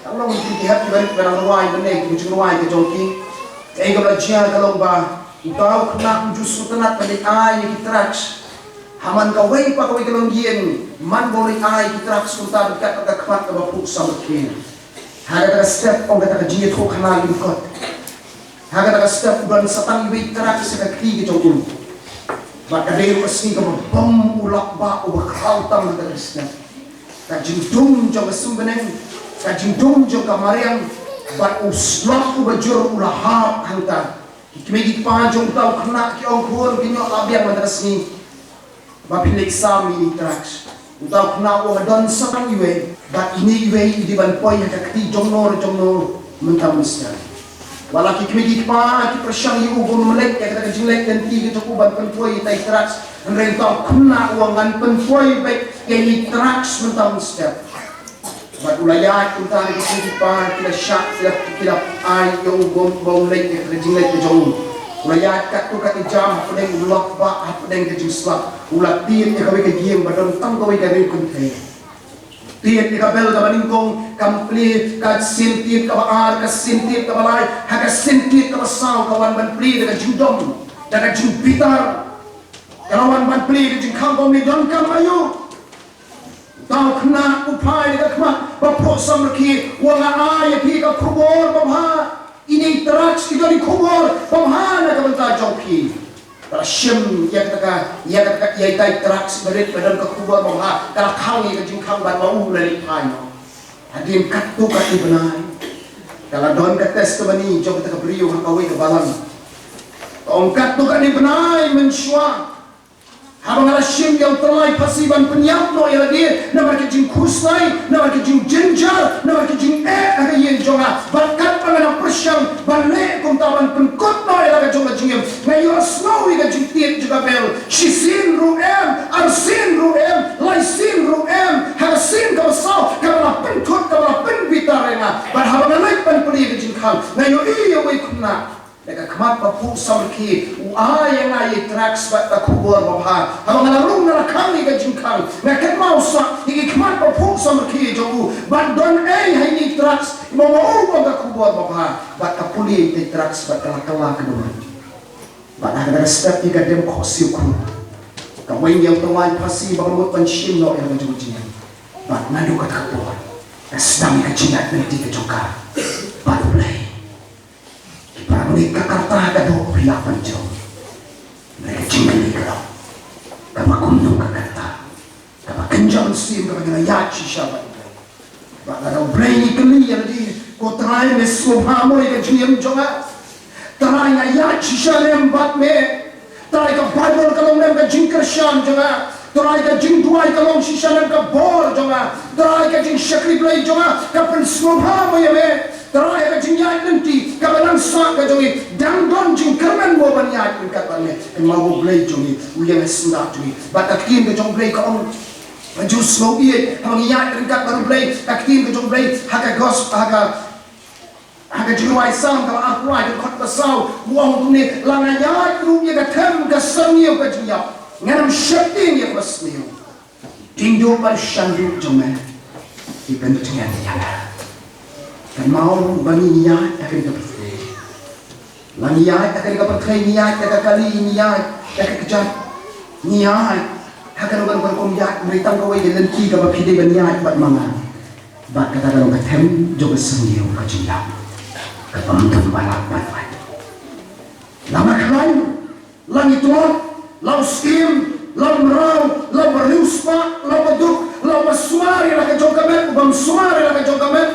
Ka long ïa ki hep kiba rit ba dang rwai mynne, ki jingrwai ka jong ki. Kaei kaba la jia ka long ba uta u khynnah um ju sngewtynnat ban leit ai ïa ki drugs ha man kawei pa kawei ka longïing. Man ba u leit ai ïa ki drugs kumta, bad kat ka khmat kaba phuh samrkhie. Ha kata ka step, ong kata ka jingïathuhkhana lyngkot, ha kata ka step u don sa tang iwei i drugs ha ka kti ka jong u. Bad ka dei ruh ka sngi kaba bym u lok bah uba khraw tam ha kata ka step. Ka jingdum jong ka sumbyneng, ka jingdum jong ka mariang, bad u slok uba jur u la hap hangta. Ki kmie ki kpa jong uta u khynnah ki ong, khun, phin ïoh lah biang mynta ka sngi ba phin leit sam ïa ine i drugs. Uta u khynnah u ong, don sa tang iwei, bad ine iwei i dei ban poi ha ka kti jong no re jong no mynta mynstep. Wat la ki kmie ki kpa ki pyrshang ïa u ba un leit ïa kata ka jingleit lynti ka jong u ban pynpoi ïa ine i drugs, hynrei uta u khynnah u ong, ngan pynpoi beit ïa ine i drugs mynta mynstep. Bad u la ïaid kumta, ki kmie ki kpa ki la shah, ki la, ki la ai ïa u ba un leit ïa ka jingleit ka jong u. U la ïaid katto katne jam hapdeng u lok bah, hapdeng ka jingslap. U la tied ïa kawei ka ïing ba don tang kawei ka riew kynthei. Tied ïa ka bell kaba nyngkong kam plie, ka sien tied kaba ar, ka sien tied kaba lai, ha ka sien tied kaba saw ka wan ban plie da ka jingdom, da ka jingbitar. Ka la wan ban plie da ka jingkhang ba ym donkam aïu. Uta u khynnah u phai da ka khmat ba phuh samrkhie, u ong, nga ai ïa phi ka khubor babha. Ine i drugs i don i khubor babha na ka bynta jong phi. Ka la shim ïa kata ka, ïa kata ka, ïa ita i drugs barit ba don ka khubor babha, ka la khang ïa ka jingkhang bad ma u u la leit phai noh. Hadien katto katne bnai, ka la don ka testimony jong kata ka briew ha kawei ka balang. Ka ong, katto katne bnai mynshuwa, haba nga la shim ïa u tyllai phasi ban pynïap noh ïa lade namar ki jingkhuslai, namar ki jingjynjar, namar ki jingeh ha ka ïing jong nga, bad katba nga la pyrshang ban leh kumta ban pynkut noh ïa la ka jong ka jingim, nga ïohsngew ïa ka jingtied jong ka bell. Shisien ruh em, arsien ruh em, laisien ruh em, ha ka sien kaba saw kaba la pynkut, kaba la pynbitar ïa nga. Bad haba nga leit ban plie ka jingkhang, nga ïohi ïa uwei u khynnah da ka khmat ba phuh samrkhie, u ai ïa nga ïa i drugs bad ka khubor babha. Haba nga la rung na la khang ïa ka jingkhang, nga kynmaw sah ïa ki khmat ba phuh samrkhie jong u. Bad don ei ha ine i drugs, ma u ong ka khubor babha. Bad ka pule ïa i drugs bad ka la kylla ka dur. Bad ha kata ka step ïa ka dem khohsiew khun, ka weng ïa u tyllai phasi ba ka mut ban shim noh ïa la ka jong ka jingim. Bad naduh kata ka por, ka sdang ïa ka jingïaid lynti ka jong ka bad U Blei. Ki para bangeit, ka karta ka doh phi lah ban jrong. Hynrei ka jingkylli ka long, kaba kumno ka karta kaba kynja mynsiem kaba ngi la ïaid shisha bad U Blei. Bad lada U Blei ngi kylli ïa lade, ko Trai, me sngewbha mo ïa ka jingim jong nga? Trai, nga ïaid shisha ne em bad me? Trai, ka Baibl ka long ne em ka jingkyrshan jong nga? Trai, ka jingduwai ka long shisha ne em ka bor jong nga? Trai, ka jingshakri Blei jong nga ka pynsngewbha mo ïa me? Trai, ka jingïaid lynti kaba nang sah ka jong ngi, dang don jingkyrmen mo ban ïaid ryngkat bad me? Kynmaw, U Blei jong ngi, u ïeng ha syndah jong ngi. Bad ka ktien ka jong U Blei ka ong, ba ju sngewbha ïa, haba ngi ïaid ryngkat bad U Blei, ka ktien ka jong U Blei ha ka gos-, ha ka, ha ka jingrwai Salm kaba arphew lai, ka dkhot ba saw, u ong kumne, la nga ïaid ruh ïa ka them ka syrngiew ka jingïap, ngan ym sheptieng ïa kaba sniew. Diengduh bad u shanduh jong me ki pyntngen ïa nga. Kynmaw ba ngi ïaid ha kane ka pyrthei. La ngi ïaid ha kane ka pyrthei, ngi ïaid da ka kali, ngi ïaid da ka kjat, ngi ïaid ha kano kano ka rukom ïaid, hynrei tang kawei ka lynti kaba phi dei ban ïaid bad ma nga. Bad kata ka long ka them jong ka syrngiew ka jingïap, kabym don ba lah ban wad. La nga khlaiñ, la ngi tlot, la u syiem, la u mraw, la u ba riewspah, la u ba duk, la u ba sumar ïa la ka jong ka met, u bym sumar ïa la ka jong ka met,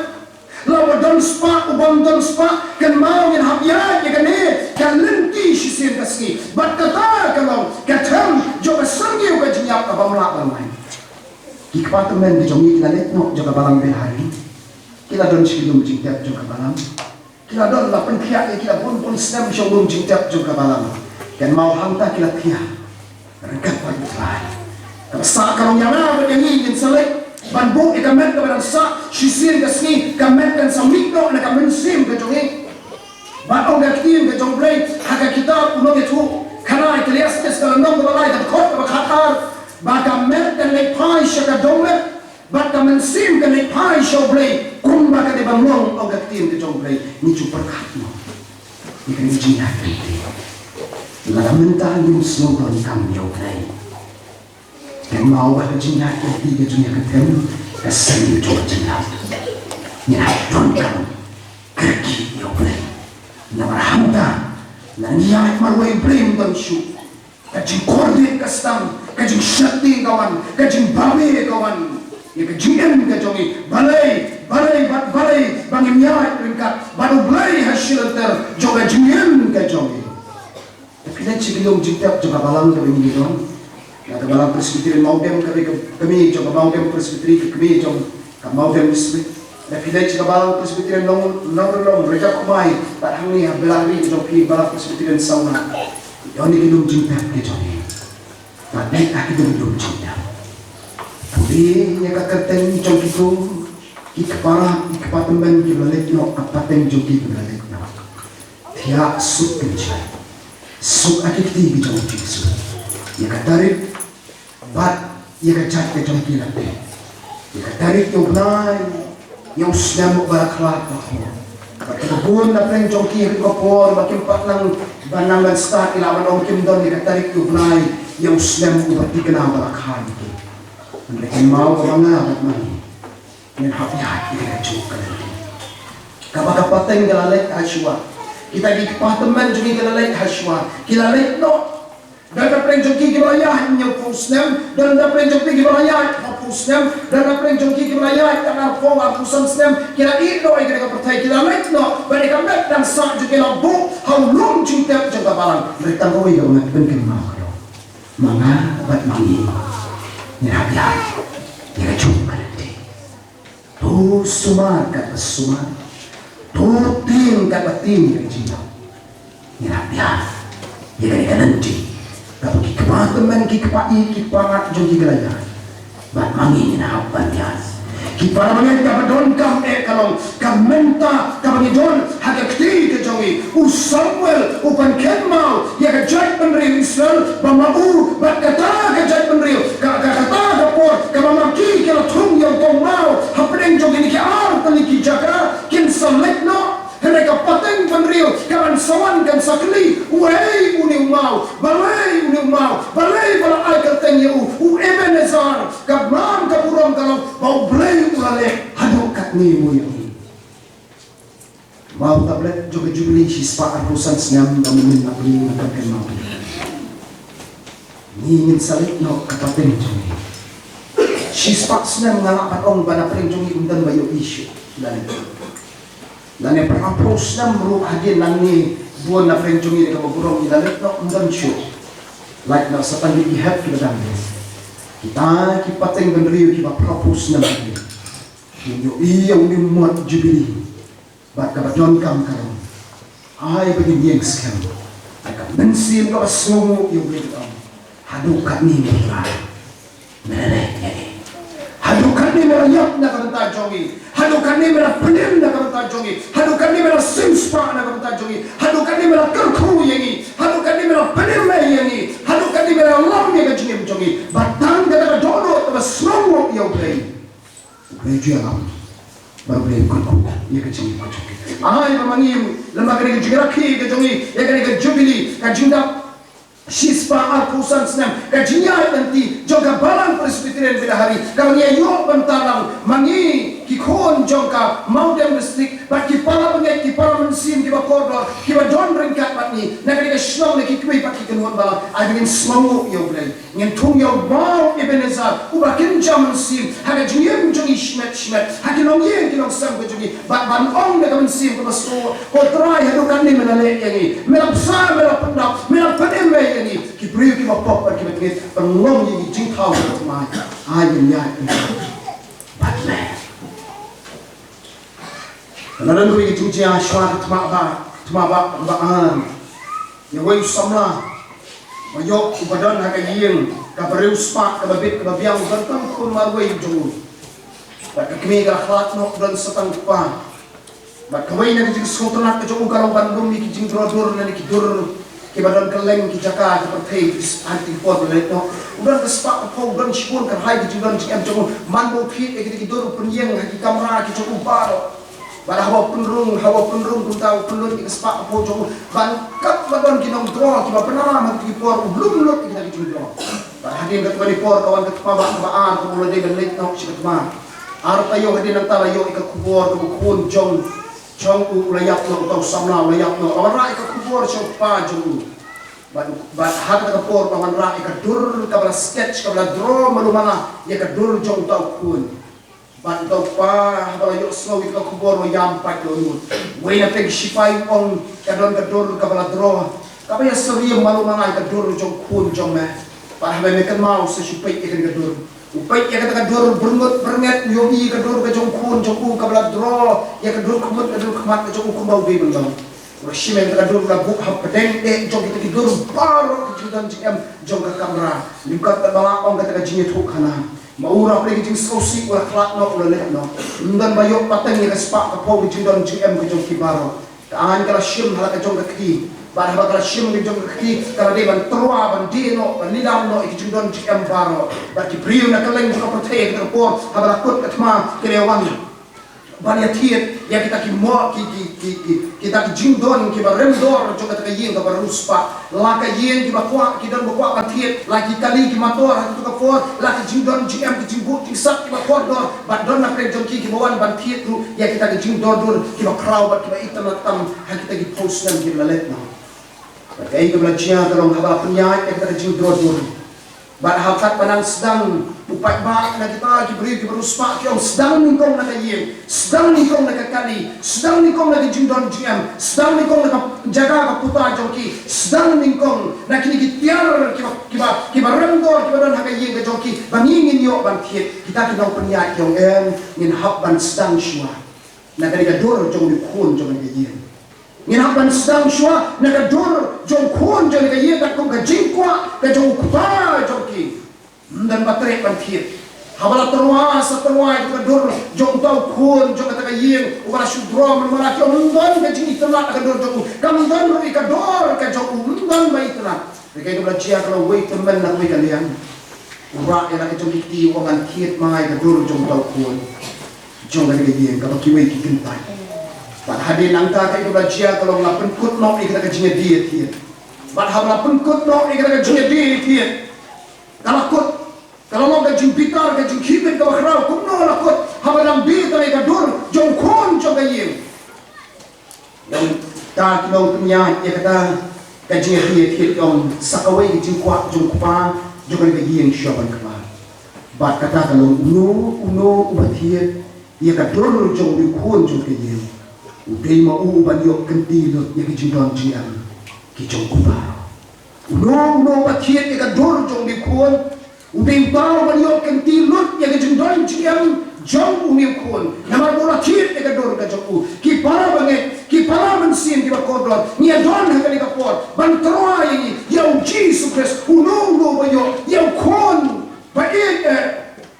la u ba don spah, u bym don spah, kynmaw, ngin hap ïaid ïa kane ka lynti shisien ka sngi. Bad kata ka long ka them jong ka syrngiew ka jingïap kabym lah ban wad. Ki kpa tymmen ki jong ngi ki la leit noh jong ka balang Bilharin. Ki la don sha ki lum jingtep jong ka balang. Ki la don, la pynkhiah ïa ki la bun bun snem sha u lum jingtep jong ka balang. Kynmaw, hangta ki la thiah ryngkat bad U Trai. Kaba sah ka long ïa nga bad ïa ngi, ngin sa leit ban buh ïa ka met kaba dang sah. Shisien ka sngi ka met kan sa mih noh na ka mynsiem ka jong ngi. Bad ong ka ktien ka jong U Blei ha ka kitab u Nongïathuhkhana Ecclesiastes, ka lynnong kaba lai, ka dkhot kaba khatar, ba ka met kan leit phai sha ka dongmet, bad ka mynsiem kan leit phai sha U Blei, kumba ka dei ban long, ong ka ktien ka jong U Blei. Ngi ju pyrkhat noh ïa kane ka jingïaid lynti. Lada mynta ngim sngew donkam ïa U Blei, kynmaw, ba ka jingïaid lynti ka jong ngi ha ka them ka syrngiew jong ka jingïap. Ngin hap donkam kyrkieh ïa U Blei. Namar hangta, lada ngi ïaid marwei, U Blei um don shuh. Ka jingkordit ka sdang, ka jingsheptieng ka wan, ka jingbabe ka wan ïa ka jingim ka jong ngi. Balei, balei bad balei ba ngim ïaid ryngkat bad U Blei ha shilynter jong ka jingim ka jong ngi? Phi leit sha ki lum jingtep jong ka balang kaba ngi don, na ka balang Presbyterian Mawdem, ka dei ka kmie jong ka Mawdem Presbytery, ka kmie jong ka Mawdem District. Lada phi leit sha ka balang Presbyterian Long, Nongrelong, Rajabkumai, bad hangne ha Belari ka jong phi, balang Presbyterian Sawna, don ïa ki lum jingtep ki jong ngi. Bad leit ha ki lum jingtep, pule ïa ka kyrteng jong kito ki kpa, ki kpa tymmen kiba la leit noh, ka pateng jong ki kiba la leit noh. Thiah suk kynjah suk ha ki kti ki jong U Jisu. Ïa ka tarik bad ïa ka jait ka jong ki la tip. Ïa ka tarik ïa U Blai, ïa u snem uba la khlad bha. Bad kiba bun na pdeng jong ki ha kane ka por ba kim pat nang ban nang ban stad, ki la ban ong kim don ïa ka tarik ïa U Blai, ïa u snem uba thikna ba la kha ïa ki. Hynrei kynmaw, kaba nga bad ma ngi ngin hap ïaid ïa ka juk ka lynti. Kaba ka pateng ka la leit ha shuwa. Kita ki kpa tymmen jong ngi ki la leit ha shuwa. Ki la leit noh. Don na pdeng jong ki kiba la ïaid hynñiewphew snem, don na pdeng jong ki kiba la ïaid hynñiewphew snem, don na pdeng jong ki kiba la ïaid tang arphew, arphew san snem. Ki la ïeh noh ïa kane ka pyrthei, ki la leit noh. Bad ïa ka met dang sah jong ki la buh ha u lum jingtep jong ka balang. Hynrei tang kawei kaba nga pynkynmaw ka long, ma nga bad ma ngi ngin hap ïaid ïa ka juk ka lynti. To sumar katba sumar, to tieng katba tieng ïa ka jingïap, ngin hap ïaid ïa kane ka lynti kaba ki kpa tymmen, ki kpa ïeit, ki kpa rat jong ki ki la ïaid. Bad ma ngi ngin hap ban ïaid. Ki para bangeit, kaba donkam eh ka long ka mynta kaba ngi don ha ka kti ka jong ngi. U Samuel u pynkynmaw ïa ka jaitbynriew Israel ba ma u bad kata ka jaitbynriew, ka, ka, kata ka por kaba ma ki ki la thung ïa u tong maw hapdeng jong kine ki ar tylli ki jaka, kin sa leit noh. Hynrei ka pateng bynriew ka ban sa wan, kan sa kylli, uei une u maw? Balei une u maw? Balei ba la ai kyrteng ïa u, u Ebenezer? Ka bnam ka burom ka long ba U Blei u la leh haduh katne mo ïa ngi. Maw, tablet jong ka Jubili shispah arphew san snem ba mynnin na pli na ka kynmaw. Ngi ngin sa leit noh ka pateng jong ngi. Shispah snem nga lah ban ong ba na pdeng jong ngi ym don ba ïohi shuh. Lane, lane phraphew snem ruh hadien nangne, bun na pdeng jong ngi kaba burom ngi la leit noh ym don shuh. Lait noh sa tang ki hep kiba dang dei. Kita ki pateng bynriew kiba phraphew snem hadien. Ngin ïohi ïa une u mot Jubili. Bad kaba donkam ka long, ai ba ngin ïeng skhem da ka mynsiem kaba sngewnguh ïa U Blei, bad ong, haduh katne me la, me la leh ïa ngi. Haduh katne me la ïap na ka bynta jong ngi. Haduh katne me la pynim na ka bynta jong ngi. Haduh katne me la sngewspah na ka bynta jong ngi. Haduh katne me la kyrkhu ïa ngi. Haduh katne me la pynim ïa ngi. Haduh katne me la lam ïa ka jingim jong ngi. Bad tang kata ka dohnud kaba sngewnguh ïa U Blei. U Blei u ju ïalam. Bad U Blei u kyrkhu ïa ka jingim ka jong ki. Ai ba ma ngi, lem bad kane ka jingrakhe ka jong ngi ïa kane ka Jubili, ka jingdap shispah arphew san snem ka jingïaid lynti jong ka Balang Presbyterian Belahari, kaba ngi ïoh bynta lang ma ngi ki khun jong ka Mawdem District bad ki para bangeit, ki para mynsiem kiba kordor kiba don ryngkat bad ngi na kane ka shnong, na ki kmie bad ki kynhun balang. Ai ba ngin sngewnguh ïa U Blei. Ngin thung ïa u maw Ebenezer uba kynja mynsiem ha ka jingim jong ngi shimet shimet, ha ki longïing ki longsem ka jong ngi, bad ban ong da ka mynsiem kaba sngewbha, ko Trai, haduh katne me la leh ïa ngi, me la bsa, me la pyndap, me la pynim ïa ngi. Ki briew kiba pop bad kiba tngit, pynlong ïa ngi jingthaw jong u thymmai. Ai ngin ïaid bad me. Ka la don kawei ka jingjia shuwa ka thma ba, thma ba, ba ar. Ïa uwei u samla ba ïoh uba don ha ka ïing kaba riewspah, kaba bit kaba biang, u don tang khun marwei jong u. Bad ka kmie ka la khlad noh, u don sa tang u kpa. Bad kawei na ka jingsngewtynnat ka jong u ka long ban lum ïa ki jingdro dur lane ki dur kiba don kylleng ki jaka ka pyrthei, ha kine ki por ba la leit noh. U don ka spah ka phew, u don shibun, kyrhai ka jingdon jingem jong u. Man ba u thied ïa kita ki dur, u pynïeng ha ki kamra ki jong u baroh. Bad haba pynrung, haba pynrung kumta, u pynlut ïa ka spah ka phew jong u. Bad katba don ki nongdro kiba pynram ha kita ki por, u lum lut ïa kita ki jingdro. Bad hadien katba ki por ka wan ka thma ba, ba ar, kaba u la dei ban leit noh sha ka thma. Ar taïew hadien nangta la ïoh ïa ka khubor kaba u khun jong, jong u u la ïap noh, uta u samla u la ïap noh. La wanrah ïa ka khubor sha u kpa jong u. Bad, bad ha kata ka por ba wanrah ïa ka dur kaba la sketch, kaba la draw malu mala ïa ka dur jong uta u khun. Bad uta u kpa haba la ïohsngew ïa ka khubor u la ïam pat, u la nud. Wei na pdeng ki shipai u ong ka don ka dur kaba la draw, kaba ïa syriem malu mala ïa ka dur jong u khun jong me. Bad haba me kynmaw sa shu peit ïa kane ka dur. U peit ïa kata ka dur byrngut byrnget, u ïohi ïa ka dur ka jong u khun jong u kaba la draw ïa ka dur khmut, ka dur khmat ka jong u kumba u dei ban long. U la shim ïa kata ka dur, u la buh hapdeng eh jong kita ki dur baroh ki jingdon jingem jong ka kamra. Lyngkot kaba la ong kata ka jingïathuhkhana, ma u rah pdeng ka jingsngewsih, u la khlad noh, u la leit noh. Ym don ba ïoh pateng ïa ka spah ka phew ka jingdon jingem ka jong ki baroh. Ka aiñ ka la shim ha la ka jong ka kti. Bad haba ka la shim ka jong ka kti, ka la dei ban tyrwa, ban die noh, ban lilam noh ïa ki jingdon jingem baroh. Bad ki briew na kylleng jong ka pyrthei ha kata ka por, haba la kut ka thma, ki la wan ban ïa thied ïa kita ki mo-, ki, ki, ki, ki, kita ki jingdon kiba rem dor jong kata ka ïing kaba riewspah. La ka ïing kiba kwah, ki don ba kwah ban thied, la ki kali ki motor ha kata ka por, la ki jingdon jingem, ki jingbuh jingsat kiba kordor, bad don na pdeng jong ki kiba wan ban thied ruh ïa kita ki jingdor dur kiba khraw bad kiba itynnad tam ha kita ki phew snem kiba la leit noh. Bad kaei kaba la jia ka long, haba la pynïaid ïa kita ki jingdor dur, bad ha khmat ba nang sdang u paidbah na kita ki briew kiba riewspah, ki ong, sdang nyngkong na ka ïing, sdang nyngkong na ka kali, sdang nyngkong na ka jingdon jingem, sdang nyngkong na ka jaka ka puta jong ki, sdang nyngkong na kine ki tiar kiba, kiba, kiba rem dor kiba don ha ka ïing ka jong ki, ba ngi ngin ïoh ban thied. Kita ki nongpynïaid ki ong, em, ngin hap ban sdang shuwa na kane ka dur jong u khun jong kane ka ïing. Ngin hap ban sdang shuwa na ka dur jong u khun jong kane ka ïing, katkum ka jingkwah ka jong u kpa jong ki. Ym don ba treh ban thied. Haba la tyrwa sa tyrwa ïa ka dur jong uta u khun jong kata ka ïing uba la shu draw malu mala, ki ong ym don ka jingitynnad ha ka dur jong u. Kam don ruh ïa ka dur ka jong u, ym don ba itynnad. Te kaei kaba la jia ka long, uwei u tymmen na kawei ka liang u rah ïa la ka jong ki kti, u ong ngan thied ma nga ïa ka dur jong uta u khun jong kane ka ïing kaba kiwei ki kyntait. Bad hadien nangta kaei kaba la jia ka long, la pynkut noh ïa kata ka jingïadie thied. Bad haba la pynkut noh ïa kata ka jingïadie thied, ka la kut, ka la long ka jingbitar, ka jingkhie bit kaba khraw. Kumno la kut? Haba dang die tang ïa ka dur jong u khun jong ka ïing. Nangta ki nongpynïaid ïa kata ka jingïadie thied, ki ong sa kawei ka jingkwah jong u kpa jong kane ka ïing shuwa ban khlad. Bad kata ka long, uno uno uba thied ïa ka dur jong une u khun jong ka ïing, u dei ma u uban ïoh kynti lut ïa ki jingdon jingem ki jong u baroh. Uno uno uba thied ïa ka dur jong une u khun, u dei uta uban ïoh kynti lut ïa ka jingdon jingem jong une u khun. Namar ba u la thied ïa ka dur ka jong u. Ki para bangeit, ki para mynsiem kiba kordor, ngi ïa don ha kane ka por ban tyrwa ïa ngi ïa u Jisu Khrist. Uno uno uba ïoh ïa u khun ba ïeit, eh,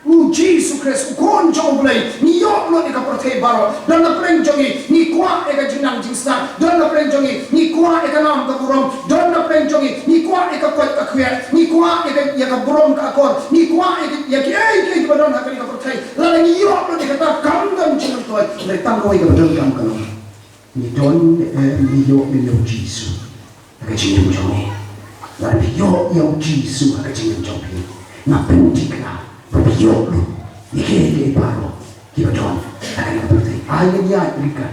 u Jisu Khrist, u khun jong U Blei, ngi ïoh lut ïa ka pyrthei baroh. Don na pdeng jong ngi, ngi kwah ïa ka jingnang jingsnam. Don na pdeng jong ngi, ngi kwah ïa ka nam ka burom. Don na pdeng jong ngi, ngi kwah ïa ka koit ka khiah. Ngi kwah ïa ka, ïa ka burom ka akor. Ngi kwah ïa ka, ïa kiei kiei kiba don ha kane ka pyrthei. Lada ngi ïoh lut ïa kata, kam don jingmyntoi. Hynrei tang kawei kaba donkam ka long, ngi don, eh, ngi ïoh ïa u Jisu ha ka jingim jong ngi. Lada phi ïoh ïa u Jisu ha ka jingim jong phi, nga pynthikna ba phi ïoh lut ïa kiei kiei baroh kiba don ha kane ka pyrthei. Ai ngin ïaid ryngkat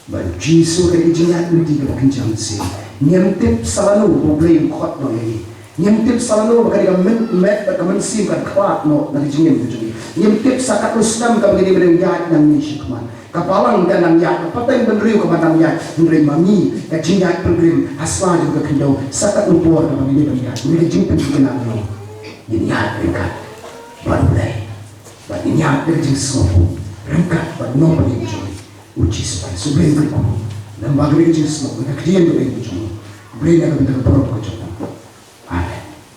bad u Jisu ha ka jingïaid lynti kaba kynja mynsiem. Ngim tip sa lano ba U Blei un khot noh ïa ngi. Ngim tip sa lano ba kane ka met bad ka mynsiem kan khlad noh na ka jingim ka jong ngi. Ngim tip sa katno snem kaba ngi dei ban ïaid nangne shakhmat. Ka balang kan nang ïaid, ka pateng bynriew kan nang ïaid, hynrei ma ngi ka jingïaid pilgrim ha sla jong ka khyndew, sa katno por kaba ngi dei ban ïaid. Ngi ka jingpynthikna ka long, ngin ïaid ryngkat bad U Blei, bad ngin ïaid da ka jingsngewbha ryngkat bad u Nongpynim jong ngi, u Jisu Khrist. U Blei un kyrkhu lem bad ka jingsngewbha, ka ktien ka jong ngi. U Blei un ai ka bynta ka burom ka jong